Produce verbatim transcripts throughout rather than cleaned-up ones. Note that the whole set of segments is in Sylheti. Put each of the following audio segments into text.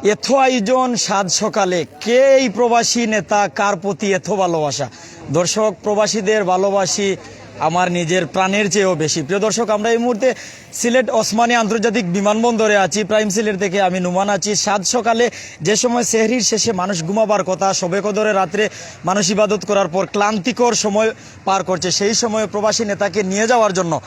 এত আয়োজন সাত সকালে, কে এই প্রবাসী নেতা, কার প্রতি এত ভালোবাসা? দর্শক, প্রবাসীদের ভালোবাসি আমার নিজের প্রাণের চেয়েও বেশি। প্রিয় দর্শক, আমরা এই মুহূর্তে সিলেট ওসমানী আন্তর্জাতিক বিমানবন্দরে আছি। প্রাইম সিলেট থেকে আমি নুমান আছি। সাত সকালে যে সময় সেহরির শেষে মানুষ ঘুমাবার কথা, শবে কদরের রাত্রে মানুষ ইবাদত করার পর ক্লান্তিকর সময় পার করছে, সেই সময় প্রবাসী নেতাকে নিয়ে যাওয়ার জন্য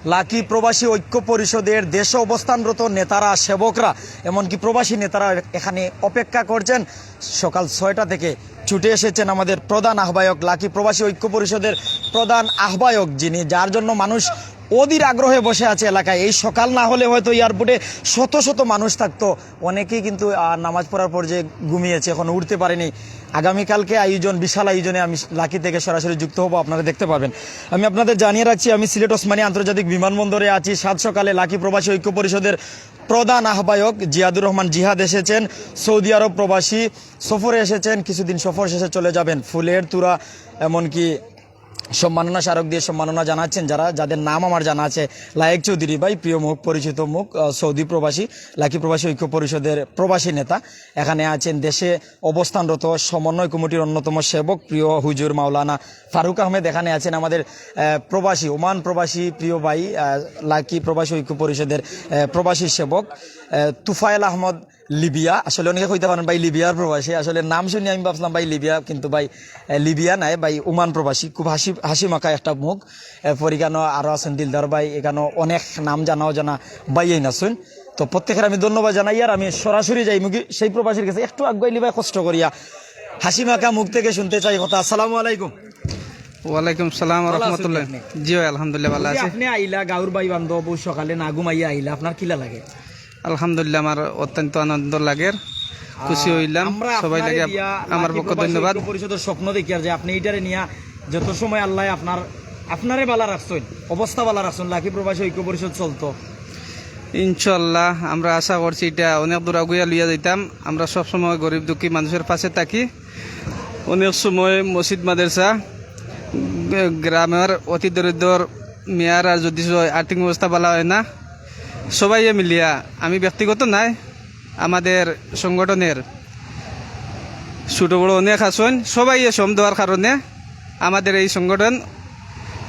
লাকি প্রবাসী ঐক্য পরিষদের দেশে অবস্থানরত নেতারা, সেবকরা, এমনকি প্রবাসী নেতারা এখানে অপেক্ষা করছেন। সকাল ছয়টা থেকে ছুটে এসেছেন আমাদের প্রধান আহ্বায়ক, লাকি প্রবাসী ঐক্য পরিষদের প্রধান আহ্বায়ক, যিনি, যার জন্য মানুষ অধীর আগ্রহে বসে আছে এলাকায়। এই সকাল না হলে হয়তো এয়ারপোর্টে শত শত মানুষ থাকতো। অনেকেই কিন্তু, আহ, নামাজ পড়ার পর যে ঘুমিয়েছে, এখনো উঠতে পারেনি। আগামীকালকে আয়োজন, বিশাল আয়োজনে আমি লাকি থেকে সরাসরি যুক্ত হব, আপনারা দেখতে পাবেন। আমি আপনাদের জানিয়ে রাখছি, আমি সিলেট ওসমানী আন্তর্জাতিক বিমানবন্দরে আছি। সাত সকালে লাকি প্রবাসী ঐক্য পরিষদের প্রধান আহ্বায়ক জিয়াদুর রহমান জিহাদ এসেছেন। সৌদি আরব প্রবাসী সফরে এসেছেন, কিছুদিন সফর শেষে চলে যাবেন। ফুলের তুরা, এমনকি সম্মাননা স্মারক দিয়ে সম্মাননা জানাচ্ছেন যারা, যাদের নাম আমার জানা আছে, লায়েক চৌধুরী ভাই, প্রিয় মুখ, পরিচিত মুখ, আহ, সৌদি প্রবাসী, লাকি প্রবাসী ঐক্য পরিষদের প্রবাসী নেতা। এখানে আছেন দেশে অবস্থানরত সমন্বয় কমিটির অন্যতম সেবক, প্রিয় হুজুর মাওলানা ফারুক আহমেদ। এখানে আছেন আমাদের, আহ, প্রবাসী, ওমান প্রবাসী প্রিয় ভাই, আহ, লাকি প্রবাসী ঐক্য পরিষদের, আহ, প্রবাসী সেবক, আহ, তুফায়েল আহমদ লিবিয়া। আসলে অনেকে কইতে পারেন ভাই লিবিয়ার প্রবাসী, আসলে নাম শুনে আমি ভাবছিলাম ভাই লিবিয়া, কিন্তু ভাই, আহ, লিবিয়া নাই ভাই, ওমান প্রবাসী। খুব হাসি, হাসি মাখা একটা মুখ। এরপর এখানো আরো আছেন দিলদার ভাই, এখানো অনেক নাম জানা অজানা ভাই এই নাচুন। তো প্রত্যেকের আমি ধন্যবাদ জানাই, আর আমি সরাসরি যাই মুগি সেই প্রবাসীর কাছে। একটু আগুয়াইলি ভাই কষ্ট করিয়া, হাসি মাখা মুখ থেকে শুনতে চাই কথা। আসসালামু আলাইকুম। ওয়ালাইকুম সালাম ওয়া রাহমাতুল্লাহ। জি ভাই, আলহামদুলিল্লাহ, ভালো আছি। আপনি আইলা, গাঁওর ভাই বান্ধব, সকালে না ঘুমাইয়া আইলা, আপনার কিলা লাগে? আলহামদুলিল্লাহ, আমার অত্যন্ত আনন্দ লাগের, খুশি হইলাম। সবাই লাগে আমার পক্ষ ধন্যবাদ। পরিষদের স্বপ্ন দেখি আর যে আপনি এটারে নিয়া যত সময় আল্লাহ আপনার, আপনারে বালা রাখছইন, অবস্থা বালা রাখছইন, লাকি প্রবাসী ঐক্য পরিষদ চলতো। ইনশাল্লাহ, আমরা আশা করছি এটা অনেক দূর আগুয়া লইয়া যাইতাম। আমরা সব সময় গরিব দুঃখী মানুষের পাশে থাকি। অনেক সময় মসজিদ মাদ্রাসা, গ-, গ্রামের অতি দরিদ্র মেয়ার আর যদি স-, আর্থিক অবস্থা ভালো হয় না, সবাই মিলিয়া, আমি ব্যক্তিগত নাই, আমাদের সংগঠনের ছোট বড় অনেক আছেন, সবাই শ্রম দেওয়ার কারণে আমাদের এই সংগঠন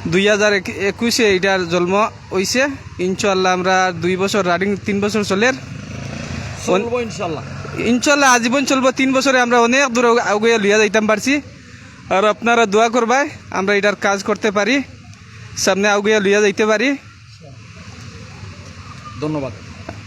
দুই হাজার একুশে এটার জন্ম হইছে। ইনশাআল্লাহ, আমরা দুই বছর রানিং, তিন বছর চলের। চলবো ইনশাল্লাহ। ইনশাআল্লাহ, আজীবন চলবো। তিন বছরে আমরা অনেক দূর আগুয়ে লইয়া যাইতাম পারছি। আর আপনারা দোয়া করবায়, আমরা এটার কাজ করতে পারি, সামনে আগুয়ে লইয়া যাইতে পারি। ধন্যবাদ।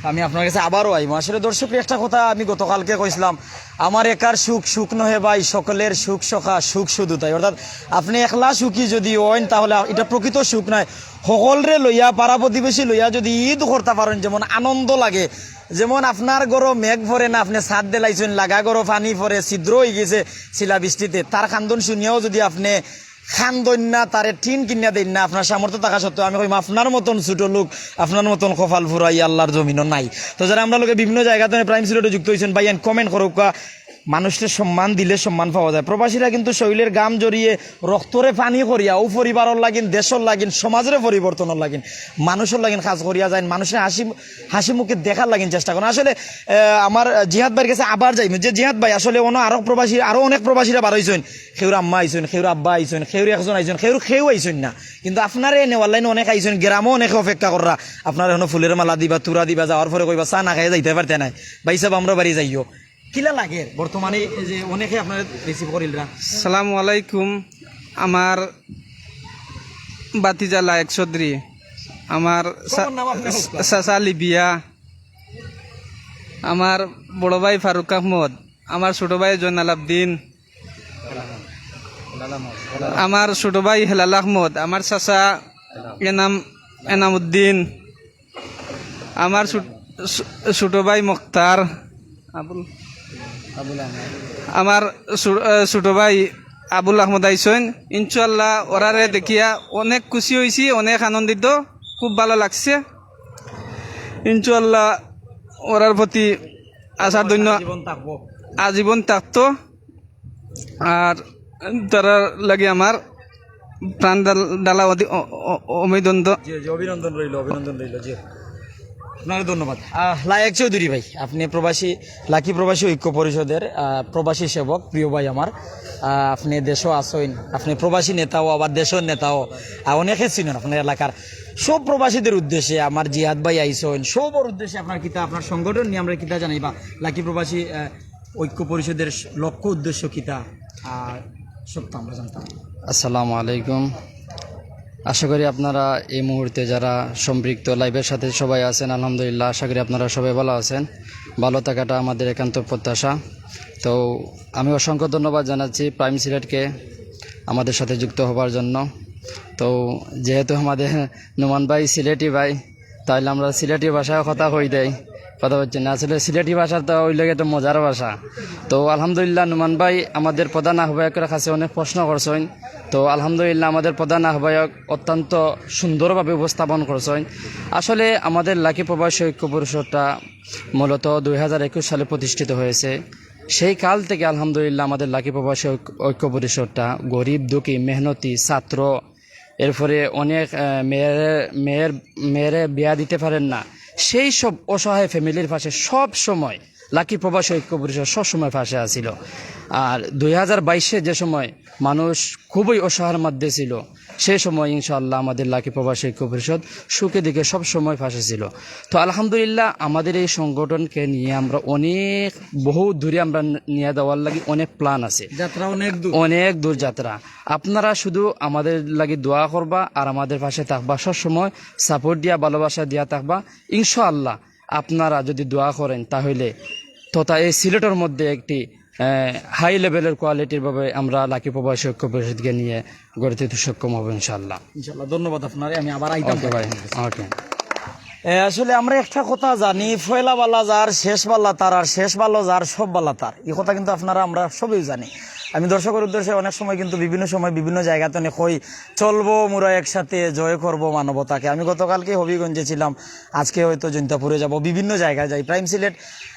আমি আপনার কাছে আবারও আইমু। আসলে দর্শক, একটা কথা আমি গতকালকে কইছিলাম, "আমার একার সুখ সুখ নহে ভাই, সকলের সুখ সখা সুখ শুধু তাই।" অর্থাৎ আপনি একলা সুখী যদি হইন, তাহলে এটা প্রকৃত সুখ নয়। সকলরে লইয়া, পাড়া প্রতিবেশী লইয়া যদি ঈদ করতে পারেন, যেমন আনন্দ লাগে, যেমন আপনার ঘরো মেঘ পড়ে না, আপনি ছাদ দিলাইছেন, লাগা ঘরো পানি পড়ে, ছিদ্র হয়ে গেছে শিলাবৃষ্টিতে, তার কান্দন শুনিয়াও যদি আপনি কান্দইন না, তারে টিন কিনিয়া দেইন না, আপনার সামর্থ্য থাকা সত্ত্বেও আমি কইমু, আপনার মতন ছোট লোক, আপনার মতন কপাল ফুরাই আল্লাহর জমিনও নাই। তো যারা আমরা লগে বিভিন্ন জায়গা থেকে প্রাইম সিলেটে যুক্ত হইছেন, ভাইয়ান, কমেন্ট করুক্কা। মানুষরে সম্মান দিলে সম্মান পাওয়া যায়। প্রবাসীরা কিন্তু শরীরের ঘাম ঝরিয়ে, রক্তরে পানি করিয়া, ও পরিবারর লাগিন, দেশর লাগিন, সমাজরে পরিবর্তনর লাগিন, মানুষর লাগিন কাজ করিয়া যাইন, মানুষরে হাসি, হাসি মুখে দেখার লাগিন চেষ্টা করেন। আসলে, আহ, আমার জিহাদ ভাইর কাছে আবার যাইমু, যে জিহাদ ভাই, আসলে অন্য আরো প্রবাসী, আরো অনেক প্রবাসীরা বার হইছেন, কেউর আম্মা আইছইন, কেউর আব্বা আইছইন, কেউর একজন আইছইন, কেউর কেউ আইছইন না, কিন্তু আপনারে নেওয়ার লাইনে অনেক আইছইন, গ্রামও অনেকে অপেক্ষা কররা। আপনারা এখনো ফুলের মালা দিবা, তুরা দিবা, যাওয়ার পরে কইবা, "চা না খাইয়া যাইতে পারতে নাই, ভাই সাহেব, আমরা বাড়ি যাইও।" কিলা লাগে বর্তমানে এই যে অনেকে আপনারা রিসিভ করিলরা? সালামু আলাইকুম। আমার ভাতিজা লায়েক চৌধুরী, আমার চা-, সবার নাম আপনি হোক। চাচা লিবিয়া, আমার বড় ভাই ফারুক আহমদ, আমার ছোট ভাই জয়নাল আবদিন, আমার ছোট ভাই হেলাল আহমদ, আমার চাচা এনাম, এনামুদ্দিন, আমার ছোট, ছো-, ছোট ভাই মুক্তার, আবুল, আমার ছো-, আহ, ছোট ভাই আবুল আহমদ আইছইন। ইনশাআল্লাহ, ওরারে দেখিয়া অনেক খুশি হইছি, অনেক আনন্দিত, খুব ভালো লাগছে। ইনশাআল্লাহ, ওরার প্রতি আশার ধন্য আজীবন থাকবো। আজীবন থাকতো। আর তারার লাগি আমার প্রাণ ডাল-, ডালা অধি-, অ-, অ-, অভিনন্দন। জি, জি, অভিনন্দন রইল, অভিনন্দন রইল, জি। আপনারে ধন্যবাদ। আহ, লায়েক চৌধুরী ভাই, আপনে প্রবাসী, লাকি প্রবাসী ঐক্য পরিষদের, আহ, প্রবাসী সেবক, প্রিয় ভাই আমার। আহ, আপনে দেশো আছইন, আপনে প্রবাসী নেতাও, আবার দেশর নেতাও, আহ, অনেকে চিনইন আপনার এলাকার। সব প্রবাসীদের উদ্দেশ্যে আমার জিহাদ ভাই আইছইন, সবর উদ্দেশ্যে আপনার কিতা, আপনার সংগঠন নিয়া আমরারে কিতা জানাইবা? লাকি প্রবাসী, আহ, ঐক্য পরিষদের লক্ষ্য উদ্দেশ্য কিতা? আহ, সব তো আমরা জানতাম। আসসালামু আলাইকুম। আশা করি আপনারা এই মুহূর্তে যারা সম্পৃক্ত live-এর সাথে সবাই আছেন, আলহামদুলিল্লাহ, আশা করি আপনারা সবাই ভালো আছেন। ভালো থাকাটা আমাদের একান্ত প্রত্যাশা। তো আমি অসংখ্য ধন্যবাদ জানাচ্ছি প্রাইম সিলেটকে আমাদের সাথে যুক্ত হবার জন্য। তো যেহেতু আমাদের নোমান ভাই সিলেটি ভাই, তাইলে আমরা সিলেটি ভাষায় কথা কই দেই, কথা হচ্ছে না। আসলে সিলেটি ভাষা তো ওই লাগে তো মজার ভাষা। তো আলহামদুলিল্লাহ, নোমান ভাই আমাদের প্রধান আহ্বায়কের কাছে অনেক প্রশ্ন করছইন। তো আলহামদুলিল্লাহ, আমাদের প্রধান আহ্বায়ক অত্যন্ত সুন্দরভাবে উপস্থাপন করছইন। আসলে আমাদের লাকি প্রবাসী ঐক্য পরিষদটা মূলত দুই হাজার একুশ সালে প্রতিষ্ঠিত হয়েছে। সেই কাল থেকে আলহামদুলিল্লাহ আমাদের লাকি প্রবাসী ঐক্য, ঐক্য পরিষদটা গরিব, দুঃখী, মেহনতি, ছাত্র, এরপরে অনেক, আহ, মেয়ের, মেয়ের, মেয়েরে বিয়া দিতে পারেন না, সেই সব অসহায় ফ্যামিলির পাশে সব সময় লাকি প্রবাসী ঐক্য পরিষদ সব সময় পাশে আছিল। আর দুই হাজার বাইশে যে সময় মানুষ খুবই অসহায়ের মধ্যে ছিল, সেই সময় ইনশাআল্লাহ আমাদের লাকি প্রবাসী ঐক্য পরিষদ সুখে দুঃখে সব সময় পাশে ছিল। তো আলহামদুলিল্লাহ, আমাদের এই সংগঠনকে নিয়ে আমরা অনেক, বহু দূরে আমরা নিয়ে যাওয়ার লাগি অনেক প্ল্যান আছে। যাত্রা অনেক দূর। অনেক দূর যাত্রা। আপনারা শুধু আমাদের লাগি দোয়া করবা আর আমাদের পাশে থাকবা, সবসময় সাপোর্ট দিয়া, ভালোবাসা দিয়া থাকবা। ইনশাআল্লাহ, আপনারা যদি দোয়া করেন, তাহলে তথা এই সিলেটের মধ্যে একটি, আহ, হাই লেভেলের কোয়ালিটির ভাবে আমরা লাকি প্রবাসী ঐক্য পরিষদকে নিয়ে গড়ে তুলতে সক্ষম হবো ইনশাআল্লাহ। ইনশাআল্লাহ, ধন্যবাদ আপনারে। আমি আবার আইতাম। ওকে ভাই, ওকে। এ, আসলে আমরা একটা কথা জানি, পয়লা বালা যার, শেষ বালা তার, আর শেষ ভালো যার, সব বালা তার। এই কথা কিন্তু আপনারা, আমরা সবই জানি। আমি দর্শকের উদ্দেশ্যে অনেক সময় কিন্তু বিভিন্ন সময় বিভিন্ন জায়গাতে অনেক কই, "চলবো মোরা একসাথে, জয় করব মানবতাকে।" আমি গতকালকে হবিগঞ্জে ছিলাম, আজকে হয়তো জৈন্তাপুরে যাব, বিভিন্ন জায়গায় যাই। প্রাইম সিলেট,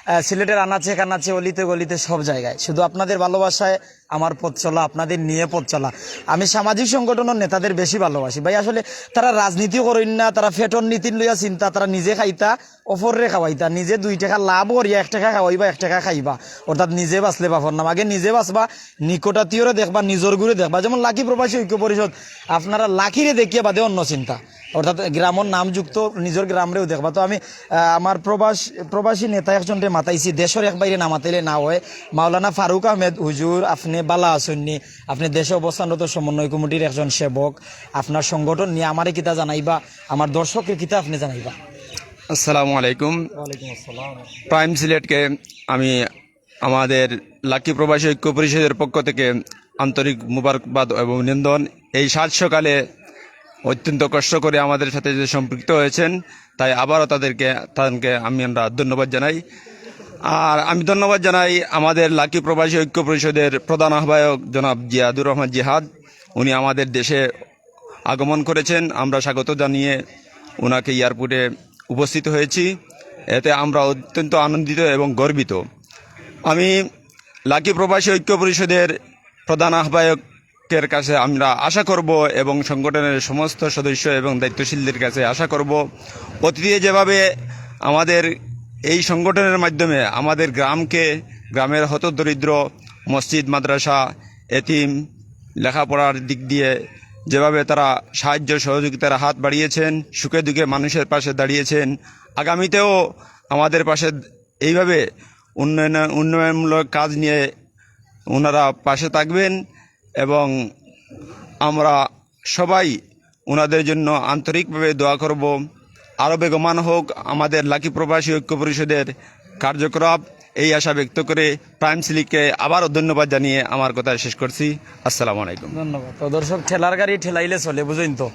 আহ, সিলেটের আনাচে কানাচে, অলিতে গলিতে সব জায়গায় শুধু আপনাদের ভালোবাসায় আমার পথ চলা, আপনাদের নিয়ে পথ চলা। আমি সামাজিক সংগঠনের নেতাদের বেশি ভালোবাসি ভাই। আসলে তারা রাজনীতি করইন না, তারা পেটর নীতি লইয়া চিন্তা, তারা নিজে খাইতা, অপররে খাওয়াইতা, নিজে দুই টেকা লাভ করিয়া এক টেকা খাওয়াইবা, এক টেকা খাইবা। অর্থাৎ নিজে বাঁচলে বাপর নাম, আগে নিজে বাঁচবা, নিকটাত্মীয়রে দেখবা, নিজর গুরে দেখবা। যেমন লাকি প্রবাসী ঐক্য পরিষদ, আপনারা লাকিরে দেখিয়া বাদে অন্য চিন্তা, অর্থাৎ গ্রামর নাম যুক্ত, নিজর গ্রামরেও দেখবা। তো আমি, আহ, আমার প্রবাস-, প্রবাসী নেতা একজনরে মাতাইছি, দেশর এক ভাইরে না মাতাইলে না হয়, মাওলানা ফারুক আহমেদ হুজুর, আপনে বালা আছইন নি? আপনে দেশে অবস্থানরত সমন্বয় কমিটির একজন সেবক, আপনার সংগঠন নিয়ে আমারে কিতা জানাইবা, আমার দর্শকরে কিতা আপনে জানাইবা? আসসালামু আলাইকুম। ওয়ালাইকুম আসসালাম। প্রাইম সিলেটকে আমি আমাদের লাকি প্রবাসী ঐক্য পরিষদের পক্ষ থেকে আন্তরিক মুবারকবাদ এবং অভিনন্দন। এই সাত সকালে অত্যন্ত কষ্ট করে আমাদের সাথে যে সম্পৃক্ত হয়েছেন, তাই আবারও তাদেরকে, তাদেরকে আমি, আমরা ধন্যবাদ জানাই। আর আমি ধন্যবাদ জানাই আমাদের লাকি প্রবাসী ঐক্য পরিষদের প্রধান আহ্বায়ক জনাব জিয়াদুর রহমান জিহাদ। উনি আমাদের দেশে আগমন করেছেন, আমরা স্বাগত জানিয়ে ওনাকে এয়ারপোর্টে উপস্থিত হয়েছি। এতে আমরা অত্যন্ত আনন্দিত এবং গর্বিত। আমি লাকি প্রবাসী ঐক্য পরিষদের প্রধান আহ্বায়কের কাছে আমরা আশা করব এবং সংগঠনের সমস্ত সদস্য এবং দায়িত্বশীলদের কাছে আশা করব, অতীতে যেভাবে আমাদের এই সংগঠনের মাধ্যমে আমাদের গ্রামকে, গ্রামের হতদরিদ্র, মসজিদ, মাদ্রাসা, এতিম, লেখাপড়ার দিক দিয়ে যেভাবে তারা সাহায্য সহযোগিতার হাত বাড়িয়েছেন, সুখে দুঃখে মানুষের পাশে দাঁড়িয়েছেন, আগামীতেও আমাদের পাশে এইভাবে উন্নয়ন, উন্নয়নমূলক কাজ নিয়ে ওনারা পাশে থাকবেন এবং আমরা সবাই ওনাদের জন্য আন্তরিকভাবে দোয়া করব। আরও বেগমান হোক আমাদের লাকি প্রবাসী ঐক্য পরিষদের কার্যকলাপ, এই আশা ব্যক্ত করে প্রাইম সিলেটকে আবারও ধন্যবাদ জানিয়ে আমার কথা শেষ করছি। আসসালামু আলাইকুম। ধন্যবাদ। তো দর্শক, ঠেলার গাড়ি ঠেলাইলে চলে, বুঝইন তো।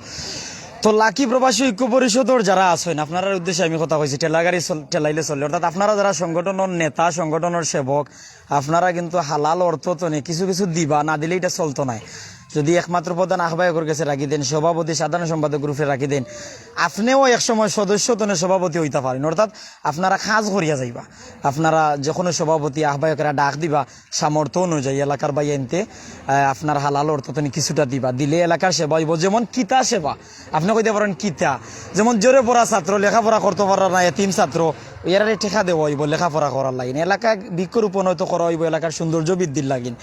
তো লাকি প্রবাসী ঐক্য পরিষদর যারা আছেন, আপনারার উদ্দেশ্যে আমি কথা কইছি, ঠেলার গাড়ি চল-, ঠেলাইলে চলে। অর্থাৎ আপনারা যারা সংগঠনের নেতা, সংগঠনের সেবক, আপনারা কিন্তু হালাল অর্থ তো নেই, কিছু কিছু দিবা, না দিলে এটা চলতো নাই। যদি একমাত্র প্রধান আহ্বায়কর গেছে রাখি দেন, সভাপতি, সাধারণ সম্পাদকর উপরে রাখি দেন, আপনেও এক সময় সদস্য তনে সভাপতি অইতা পারইন। অর্থাৎ আপনারা কাজ করিয়া যাইবা, আপনারা যে কোনো সভাপতি, আহ্বায়করা ডাক দিবা, সামর্থ্য অনুযায়ী এলাকার ভাইয়াইন্তে, আহ, আপনার হালাল অর্থ তনে কিছুটা দিবা, দিলে এলাকার সেবা অইবো। যেমন কিতা সেবা, আপনে কইতা পারইন কিতা, যেমন জোরে পড়া ছাত্র, লেখাপড়া করতো পাররা না, এতিম ছাত্র, এরারে টেকা দেওয়া অইবো লেখাপড়া করার লাগিন, এলাকা বৃক্ষরোপণ হয়তো করা অইবো, এলাকার সৌন্দর্য বৃদ্ধির লাগিন।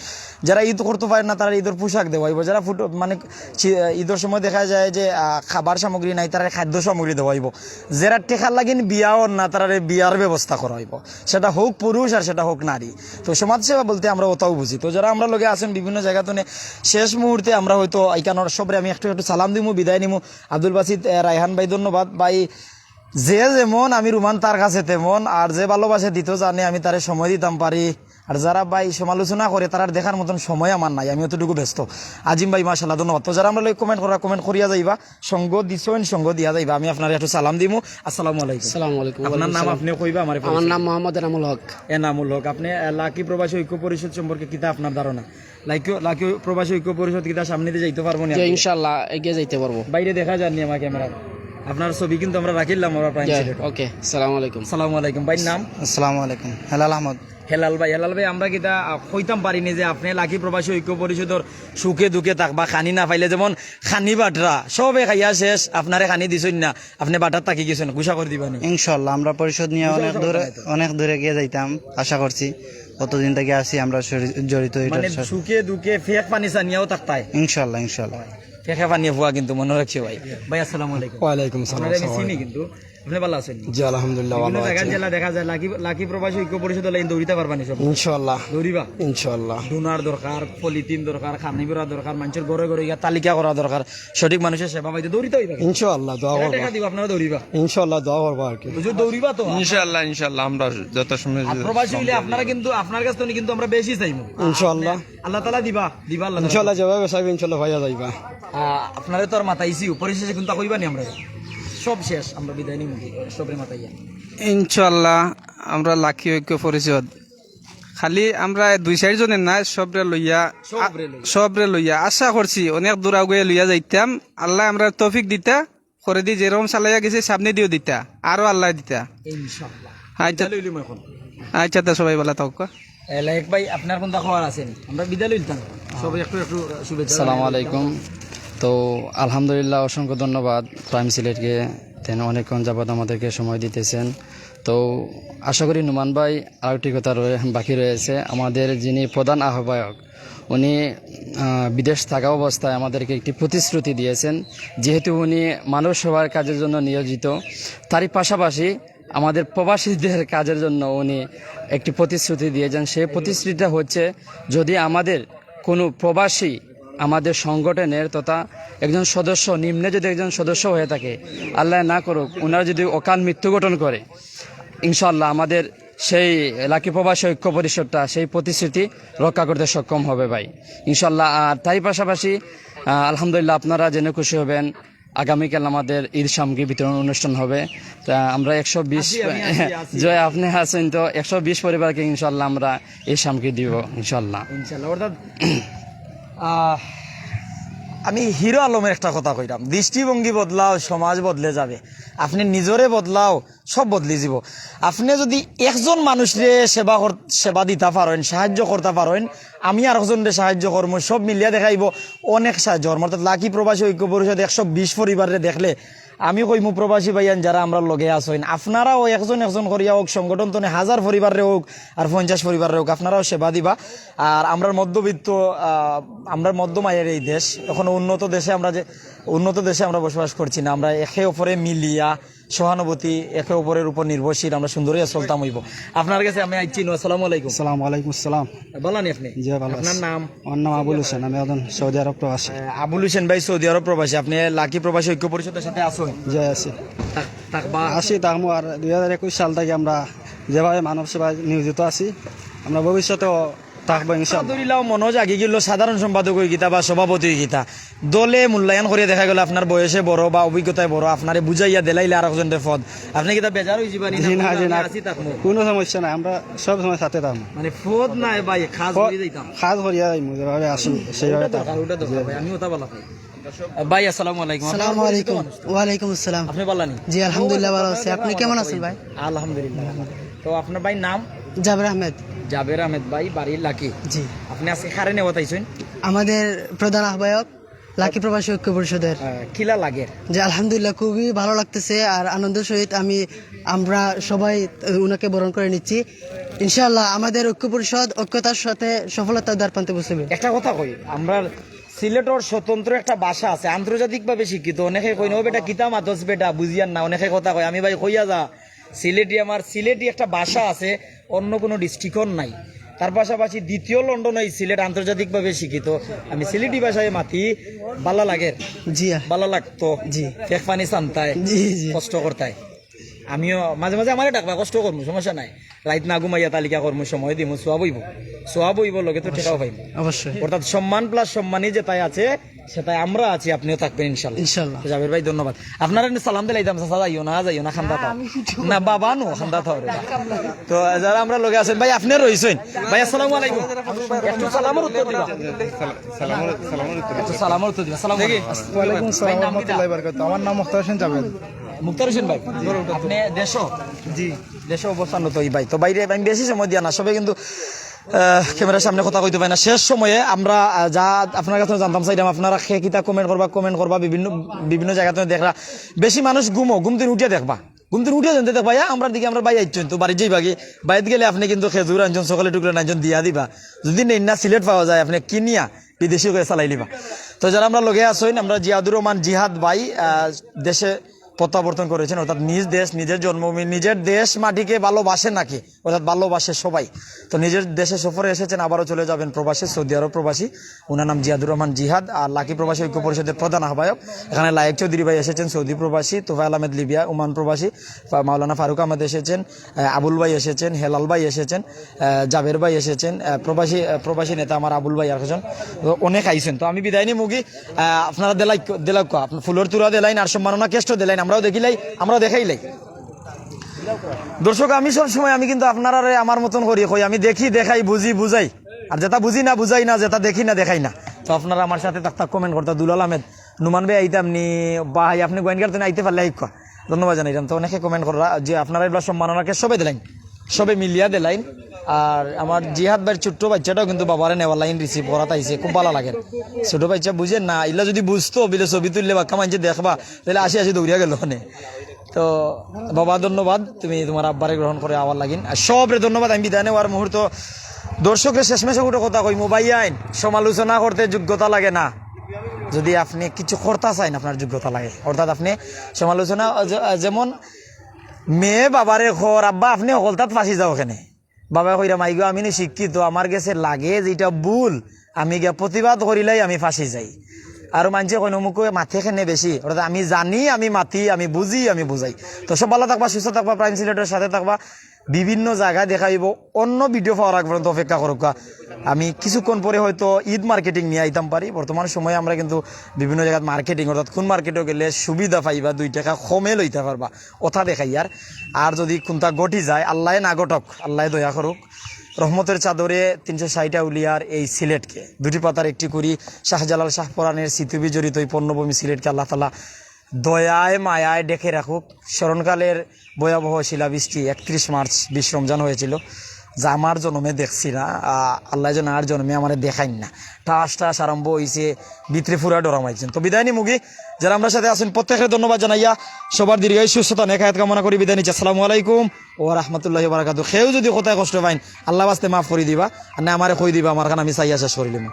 যারা ঈদ করতো পারইন না, তারারে ঈদর পোশাক দেওয়া অইবো। যারা ফুটো, মানে, চি-, ঈদর সময় দেখা যায় যে, আহ, খাবার সামগ্রী নাই, তারারে খাদ্য সামগ্রী দেওয়া অইবো। যারা টেকার লাগিন বিয়া অর না, তারারে বিয়ার ব্যবস্থা করা অইবো, সেটা হোক পুরুষ আর সেটা হোক নারী। তো সমাজসেবা বলতে আমরা ওটাও বুঝি। তো যারা আমরার লগে আছইন বিভিন্ন জাগা তনে, শেষ মুহূর্তে আমরা হয়তো ইখানর সবরে আমি একটু একটু সালাম দিমু, বিদায় নিমু। আব্দুল বাসিত, আহ, রায়হান ভাই, ধন্যবাদ ভাই। যে যেমন আমি রুমান তার কাছে তেমন, আর যে ভালোবাসা দিত জানে আমি তারে সময় দিতাম পারি। আর যারা ভাই সমালোচনা করে, তারার দেখার মতন সময় আমার নাই, আমি অতটুকু ব্যস্ত। আজিম ভাই, মাশাআল্লাহ, ধন্যবাদ। তো যারা আমরার লগে comment করা, comment করিয়া যাইবা, সঙ্গ দিছইন, সঙ্গ দিয়া যাইবা। আমি আপনারে একটু সালাম দিমু। আসসালামু আলাইকুম। আসসালামু আলাইকুম। আপনার ওয়ালাইকুম নাম সালাম। আপনে কইবা, আমারে আমার পরিচয় নাম দিবা। মোহাম্মদ এনামুল হক। এনামুল হক, আপনে, আহ, লাকি প্রবাসী ঐক্য পরিষদ সম্পর্কে কিতা আপনার ধারণা? লাকি, লাকি প্রবাসী ঐক্য পরিষদ কিতা সামনে দিয়ে যাইতে পারবো নি জি, আপনি? ইনশাআল্লাহ, এগিয়ে যাইতে পারবো। বাইরে দেখা যাননি আমার ক্যামেরা। আপনার ছবি কিন্তু আমরা রাখিলাম আমরা প্রাইম জি, সিলেট। ওকে, সালাম আলাইকুম। সালাম আলাইকুম। ভাইর নাম? আসসালামু আলাইকুম, হেলাল আহমদ। হেলাল ভাই, হেলাল ভাই, আমরা কিতা, আহ, কইতাম পারিনি যে আপনি লাকি প্রবাসী ঐক্য পরিষদর সুখে দুঃখে থাকবা, খানি না পাইলে যেমন খানি বাটরা, সবে খাইয়া শেষ, আপনারে খানি দিছইন না, আপনি বাটার থাকি গেছেন, গুসা করে দিবানি। ইনশাআল্লাহ, আমরা পরিষদ নিয়ে গুসা অনেক গুসা দূরে, করতে নাই তো। অনেক দূরে গিয়ে যাইতাম, আশা করছি। কতদিন থেকে আছি আমরা শরী-, জড়িত এটার মানে সাথে। সুখে দুঃখে ফেক পানি সানিয়াও থাকতায়। ইনশাআল্লাহ, ইনশাআল্লাহ। ফেকে পানি ফুয়া কিন্তু মনে রাখিও ভাই। ভাই, আসসালামু আলাইকুম। ওয়ালাইকুম সালাম, আপনারে আমি আসসালামু চিনি আলাইকুম। কিন্তু। আপনি ভালো আছেন? জি, আলহামদুলিল্লাহ, বিভিন্ন ভালো জায়গায় আছি। জেলা দেখা যায় লাকি, লাকি প্রবাসী ঐক্য পরিষদ হলে দৌড়িতে পারবানি সব। ইনশাআল্লাহ। দৌড়িবা? ইনশাআল্লাহ। ডোনার দরকার, পলিথিন দরকার, খানি ভরা দরকার, মানুষের ঘরে ঘরে ইয়া তালিকা করা দরকার, সঠিক মানুষের সেবা পাইতে দৌড়িতে হইবা। ইনশাআল্লাহ, দোয়া এরা করবা। টাকা দিব, আপনারা দৌড়িবা? ইনশাআল্লাহ, দোয়া করবা আর কি। হুজুর, দৌড়িবা তো? ইনশাআল্লাহ, ইনশাআল্লাহ, আমরা যত সময় আর প্রবাসী হইলে আপনারা কিন্তু, আপনার কাছ থেকে কিন্তু আমরা বেশি চাইবো। ইনশাআল্লাহ। আল্লাহ তাআলা দিবা, দিবা আল্লাহ তাআলা। ইনশাআল্লাহ, যেভাবে চাইবে ইনশাআল্লাহ পাইয়া যাইবা। আহ, আপনারে তো আর মাতাইছি, পরিশেষে কিন্তু কইবা নি আমরা। সব শেষ, আমরা বিদায় নিমু কি, সবরে মাতাইয়া। ইনশাআল্লাহ, আমরা লাকি ঐক্য পরিষদ। খালি আমরা দুই চাইর জনের না, সবরে লইয়া, সবরে লইয়া। সবরে লইয়া। আশা করছি অনেক দূর আগুয়ে লইয়া যাইতাম। আল্লাহ আমরা তৌফিক দিতা, করে দি যেরকম চালাইয়া গেছে সামনে দিও দিতা, আরো আল্লাহ দিতা। ইনশাআল্লাহ। আচ্ছা। বিদায় লইলাম এখন। আচ্ছা, তা সবাই ভালো থাকো। এ, লায়েক ভাই, আপনার কোনটা খবর আছে নি? আমরা বিদায় লইতাম। সবাই একটু, একটু, আহ, শুভেচ্ছা আসসালামু জানাই। আলাইকুম। তো আলহামদুলিল্লাহ, অসংখ্য ধন্যবাদ প্রাইম সিলেটকে, তেন অনেকক্ষণ যাবত আমাদেরকে সময় দিতেছেন। তো আশা করি নুমান ভাই আরেকটি কথা রয়ে-, বাকি রয়েছে। আমাদের যিনি প্রধান আহ্বায়ক, উনি, আহ, বিদেশ থাকা অবস্থায় আমাদেরকে একটি প্রতিশ্রুতি দিয়েছেন, যেহেতু উনি মানব সেবার কাজের জন্য নিয়োজিত, তারই পাশাপাশি আমাদের প্রবাসীদের কাজের জন্য উনি একটি প্রতিশ্রুতি দিয়েছেন। সেই প্রতিশ্রুতিটা হচ্ছে, যদি আমাদের কোনো প্রবাসী আমাদের সংগঠনের তথা একজন সদস্য, নিম্নে যদি একজন সদস্য হয়ে থাকে, আল্লাহ না করুক, ওনারা যদি অকাল মৃত্যু ঘটন করে, ইনশাআল্লাহ আমাদের সেই লাকি প্রবাসী ঐক্য পরিষদটা সেই প্রতিশ্রুতি রক্ষা করতে সক্ষম হবে ভাই, ইনশাআল্লাহ। আর তাই পাশাপাশি, আহ, আলহামদুলিল্লাহ, আপনারা জেনে খুশি হবেন, আগামীকাল আমাদের ঈদ সামগ্রী বিতরণ অনুষ্ঠান হবে। তা আমরা একশো বিশ, আছি, আমি আছি, আছি। জয়, আপনি আছেন তো, একশো বিশ পরিবারকে ইনশাআল্লাহ আমরা ঈদ সামগ্রী দিব ইনশাআল্লাহ। ইনশাআল্লাহ, অর্থাৎ, আহ, আমি হিরো আলমের একটা কথা কইলাম, দৃষ্টিভঙ্গি বদলাও, সমাজ বদলে যাবে। আপনি নিজরে বদলাও, সব বদলি যাব। আপনি যদি একজন মানুষরে সেবা কর-, সেবা দিতা পারেন, সাহায্য করতা পারেন, আমি আরেকজনরে সাহায্য করমু, সব মিলিয়া দেখাইব অনেক সাহায্য করমু। অর্থাৎ লাকি প্রবাসী ঐক্য পরিষদ একশো বিশ পরিবাররে দেখলে আমি কইমু, প্রবাসী ভাইয়ান যারা আমরার লগে আছইন, আপনারাও একজন একজন করিয়া হোক, সংগঠন তনে হাজার পরিবাররে হোক, আর পঞ্চাশ পরিবাররে হোক, আপনারাও সেবা দিবা। আর আমরার মধ্যবিত্ত, আহ, আমরার মধ্যম আয়ের এই দেশ, এখনো উন্নত দেশে আমরা যে, উন্নত দেশে আমরা বসবাস করছি না, আমরা একে অপরে মিলিয়া সহানুভূতি, একে অপরের উপর নির্ভরশীল, আমরা সুন্দরই চলতাম অইব। আপনার কাছে আমি আইছি নু, আসসালামু আলাইকুম। আসসালামু আলাইকুম আসসালাম। ভালা নি আপনি? জি, ভালা আপনার আছি। নাম? আমার নাম আবুল হোসেন, আমি এখন সৌদি আরব প্রবাসী। আহ, আবুল হোসেন ভাই সৌদি আরব প্রবাসী, আপনি লাকি প্রবাসী ঐক্য পরিষদের সাথে আছেন? জি, আছি। থাক-, থাকবা? আছি, থাকমু। আর দুই হাজার একুশ সাল থেকে আমরা যেভাবে মানব সেবায় নিয়োজিত আছি, আমরা ভবিষ্যতেও থাকবো ইনশাআল্লাহ। ধরিলাও মনোজ আগে গেল সাধারণ সম্পাদক হয়ে গিতা বা সভাপতি হয়ে গিতা, দলে মূল্যায়ন করিয়া দেখা গেল আপনার বয়সে বড় বা অভিজ্ঞতায় বড়, আপনারে বুঝাইয়া দিলাইলে আর একজনরে পদ, আপনি কিতা বেজার হয়ে যাবেন? জি না, জি না। আছি থাকবো। কোনো সমস্যা নাই, আমরা সব সময় সাথে থাকবো। মানে পদ নাই ভাই, খাস হয়ে যাইতাম। কাজ করিয়া যাইমু, যেভাবে আসি সেইভাবে ওটা দরকার, ওটা দরকার ভাই, আমি ওটা বলা ভাই। ভাই, আসসালামু আলাইকুম। আপনি সালামু পরিচিত আলাইকুম। মানুষ তো? ওয়ালাইকুম আসসালাম। আপনি বালা নি? জি, আলহামদুলিল্লাহ, ভালো আছি। আপনি কেমন আছেন ভাই? আলহামদুলিল্লাহ। তো আপনার ভাই নাম? জাবের আহমেদ। জাবের আহমেদ ভাই, বাড়ি লাকি। জি। আপনি আজকে কারে নেওয়াত আইছেন? আমাদের প্রধান আহ্বায়ক লাকি প্রবাসী ঐক্য পরিষদের। আহ, কিলা লাগে? জি, আলহামদুলিল্লাহ, খুবই ভালো লাগতেছে। আর আনন্দের সহিত আমি, আমরা সবাই, আহ, ওনাকে বরণ করে নিচ্ছি। ইনশাআল্লাহ আমাদের ঐক্য পরিষদ ঐক্যতার সাথে সফলতার দ্বার প্রান্তে পৌঁছবে। একটা কথা কই, আমরা সিলেটর স্বতন্ত্র একটা ভাষা আছে, আন্তর্জাতিকভাবে স্বীকৃত। অনেকে কইন, "ও বেটা, কিতা মাতস বেটা, বুঝিয়ার না।" অনেকে কথা কয়, আমি ভাই কইয়া যা, সিলেটি আমার, সিলেটি একটা ভাষা আছে, অন্য কোনো ডিস্ট্রিক্টর নাই। তার পাশাপাশি দ্বিতীয় লন্ডন এই সিলেট আন্তর্জাতিকভাবে স্বীকৃত। আমি সিলেটি ভাষায় মাতি, বালা লাগে, জি। বালা লাগতো। জি। ফেক পানি সান্তায়, জি, জি। কষ্ট করতায়। আমিও মাঝে মাঝে আমারে ডাকবা, কষ্ট করমু, সমস্যা নাই। রাইত না ঘুমাইয়া তালিকা করমু, সময় দিমু, সোয়াব অইবো, সোয়াব অইবো, লগে তো টেকাও পাইমু। অবশ্যই। অর্থাৎ সম্মান প্লাস সম্মানী যেটাই আছে, সেটাই আমরা আছি, আপনিও থাকবেন ইনশাল্লাহ। ইনশাল্লাহ। তো জাবের ভাই, ধন্যবাদ। আপনারা এমনি সালাম দিলাইতাম, চাচা যাইও না, যাইও না, খান্দা থাও। না, বাবা নো, খান্দা থাও রে। তো যারা আমরা লগে আছেন, ভাই, আপনিও রইছেন। ভাই, আসসালামু আলাইকুম। একটু সালামর উত্তর দিবা। সালামর সালামর উত্তর একটু সালামর উত্তর দিবা। আসসালামু আলাইকুম। ওয়ালাইকুম আসসালাম ভাই, নাম কিতা? রহমতুল্লাহ বারকাত। আমার নাম মুখতার হোসেন জাবেদ। মুক্তার হোসেন ভাই, আপনি দেশো? জি। দেশে অবস্থান তো এই ভাই। তো বাইরে আমি বেশি সময় দিয়া না, সবে কিন্তু আহ, ক্যামেরার সামনে কথা কইতে পারে না। শেষ সময়ে আমরা আহ, যা আপনার কাছে জানতাম চাইলাম, আপনারা কে কিতা কমেন্ট করবা, কমেন্ট করবা, বিভিন্ন বিভিন্ন জায়গা থেকে দেখরা। বেশি মানুষ ঘুমো, ঘুম দিন উঠিয়া দেখবা, ঘুম দিন উঠিয়া জানতে দেখবা, ইয়া, আমরা দিকে আমরা ভাই আইছেন তো বাড়ি যাইবাগি। বাইরে গেলে আপনি কিন্তু খেজুর আনছেন, সকালে টুকরে আনছেন, দিয়া দিবা। যদি নেই না সিলেট পাওয়া যায়, আপনি কিনিয়া বিদেশি করে চালাই লিবা। তো যারা আমরা লগে আছেন, আমরা জিয়াদুর রহমান জিহাদ ভাই আহ, দেশে প্রত্যাবর্তন করেছেন, অর্থাৎ নিজ দেশ, নিজের জন্মভূমি, নিজের দেশ মাটিকে ভালোবাসে নাকি, অর্থাৎ ভালোবাসে সবাই। তো নিজের দেশে সফরে এসেছেন, আবারও চলে যাবেন প্রবাসে, সৌদি আরব প্রবাসী। ওনার নাম জিয়াদুর রহমান জিহাদ, আর লাকি প্রবাসী ঐক্য পরিষদের প্রধান আহ্বায়ক। এখানে লায়েক চৌধুরী ভাই এসেছেন, সৌদি প্রবাসী, তোফায়েল আহমেদ লিবিয়া, ওমান প্রবাসী, ফা- মাওলানা ফারুক আহমেদ এসেছেন, আহ, আবুল ভাই এসেছেন, হেলাল ভাই এসেছেন, আহ, জাবের ভাই এসেছেন, আহ, প্রবাসী আহ, প্রবাসী নেতা আমার আবুল ভাই আর একজন, তো অনেক আইছেন। তো আমি বিদায় নিমুগি। আহ, আপনারা দেলাই দেলাউক্কা, আপনার ফুলর তুরা দেলাইন আর সম্মাননা কেষ্ট দেলাইন, আমরাও দেখিলাই, আমরাও দেখাইলাই। দর্শক, আমি সব সময় আমি কিন্তু আপনারারে আমার মতন করি কই, আমি দেখি, দেখাই, বুঝি, বুঝাই। আর যেটা বুঝি না, বুঝাই না, যেটা দেখি না, দেখাই না। তো আপনারা আমার সাথে থাকতা, কমেন্ট করতা। দুলাল আহমেদ, নুমান ভাই আইতাম নি, ভাই আপনি গোয়েন্দার তো আইতে পারলে আইক্কা। ধন্যবাদ জানাইলাম। তো অনেকে কমেন্ট কররা যে আপনারা এগুলা সম্মাননাকে সবে দিলাইন, সবে মিলিয়া দিলাইন। আর আমার জিহাদ ভাইয়ের ছোট্ট বাচ্চাটাও কিন্তু বাবারে নেওয়ার লাইন রিসিভ করাত আইছে, খুব ভালো লাগে। ছোট বাচ্চা বুঝে না, ইলা যদি বুঝতো, বিলে ছবি তুললে বাক্কা মানছে দেখবা, তাহলে আসি আসি দৌড়িয়া গেল ওখানে। তো বাবা, ধন্যবাদ, তুমি তোমার আব্বারে গ্রহণ করে আওয়ার লাগিন। আর সবরে ধন্যবাদ। আমি বিদায় নেওয়ার মুহূর্ত দর্শকরে শেষমেশ একটা কথা কই, মোবাইল আইন সমালোচনা করতে যোগ্যতা লাগে না, যদি আপনি কিছু করতা চাইন আপনার যোগ্যতা লাগে। অর্থাৎ আপনি সমালোচনা যে- যেমন মেয়ে বাবারে খর, "আব্বা আপনি হকলতাত ফাঁসি যাও কেনে?" বাবা কইরা, "মাইগো আমি নি শিক্ষিত, আমার গেছে লাগে যেটা ভুল, আমি গিয়া প্রতিবাদ করিলাই আমি ফাঁসি যাই।" আর মানছে কইন, "অমুকে মাতে কেনে বেশি?" অর্থাৎ আমি জানি, আমি মাতি, আমি বুঝি, আমি বুঝাই। তো সব ভালো থাকবা, সুস্থ থাকবা, প্রাইম সিলেটের সাথে থাকবা। বিভিন্ন জায়গায় দেখা হইব। অন্য ভিডিও পাওয়ার আগ পর্যন্ত অপেক্ষা করুক্কা। আমি কিছুক্ষণ পরে হয়তো ঈদ মার্কেটিং নিয়ে আইতাম পারি। বর্তমান সময়ে আমরা কিন্তু বিভিন্ন জায়গায় মার্কেটিং, অর্থাৎ কোন মার্কেটও গেলে সুবিধা পাইবা, দুই টাকা কমে লইতে পারবা, ওটা দেখাইয়ার। আর যদি কোনটা ঘটি যায়, আল্লায় না ঘটক, আল্লায় দয়া করুক, রহমতের চাদরে তিনশো ষাট আউলিয়ার এই সিলেটকে, দুটি পাতার একটি কুড়ি, শাহজালাল শাহপরানের স্মৃতি বিজড়িত এই পণ্যভূমি সিলেটকে আল্লাহ তাআলা দয়ায় মায়ায় ডেকে রাখুক। স্মরণকালের ভয়াবহ শিলাবৃষ্টি একত্রিশ মার্চ বিশ রমজান হয়েছিল, যা আমার জন্মে দেখছি না। আহ, আল্লাহ যেন আর জন্মে আমারে দেখাইন না। ঠাস ঠাস আরম্ভ হইছে, ভিতরে পুরা ডরা মাইছেন। তো বিদায় নিমুগি, যারা আমরা সাথে আছেন প্রত্যেকের ধন্যবাদ জানাইয়া সবার দীর্ঘায়ু সুস্থতা নেক হায়াত কামনা করি বিদায় নিচ্ছি। আসসালামু আলাইকুম ওয়া রাহমাতুল্লাহি ওয়া বারাকাতুহু। কেউ যদি কথায় কষ্ট পাইন, আল্লাহ বাস্তে মাফ করি দিবা, আর না আমারে কই দিবা, আমার খান আমি চাইয়া শেষ করিলিমু।